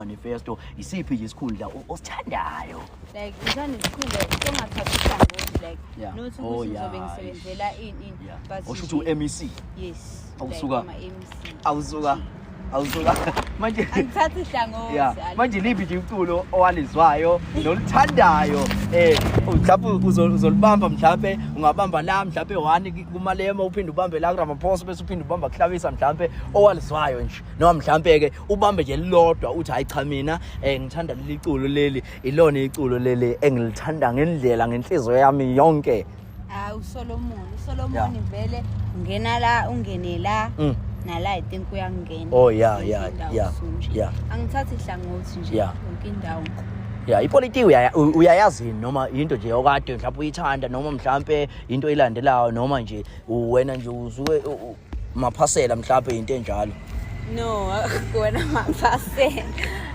Manifesto, isiphi nje isikhundla osithandayo? Like ngithanda isikhundla songathathi uhlangothi, like not Oh, ukuthi ngizobe ngisebenzela ini ini, but Osho ukuthi u-MEC. Yes. Awusuka. Like ama-MEC. Awusuka, awusuka manje. Angithathi ihlangothi. Manje liphi nje iculo owalizwayo nolithandayo, mhlawumbe uzolibamba, mhlawumbe ungabamba la, mhlawumbe one kuMalema, uphinde ubambe la kuRamaphosa, bese uphinde ubamba kuHlabisa, mhlawumbe owalizwayo nje, noma mhlawumbe ke ubambe nje lilodwa, uthi, "Hayi cha, mina ngithanda leli culo leli, ilona iculo leli engilithanda ngendlela ngenhliziyo yami yonke"? Ah, uSolomon, uSolomon vele ungena la, ungene la nala, I think uyangena. Yonke indawo nje. Angithathi ihlangothi nje, yonke indawo. Ya, ipolitiki uyayazi yini, noma into nje okade mhlawumbe uyithanda, noma mhlawumbe into elandelayo, noma nje wena nje usuke maphasela, mhlawumbe into enjalo? No, wena maphasela.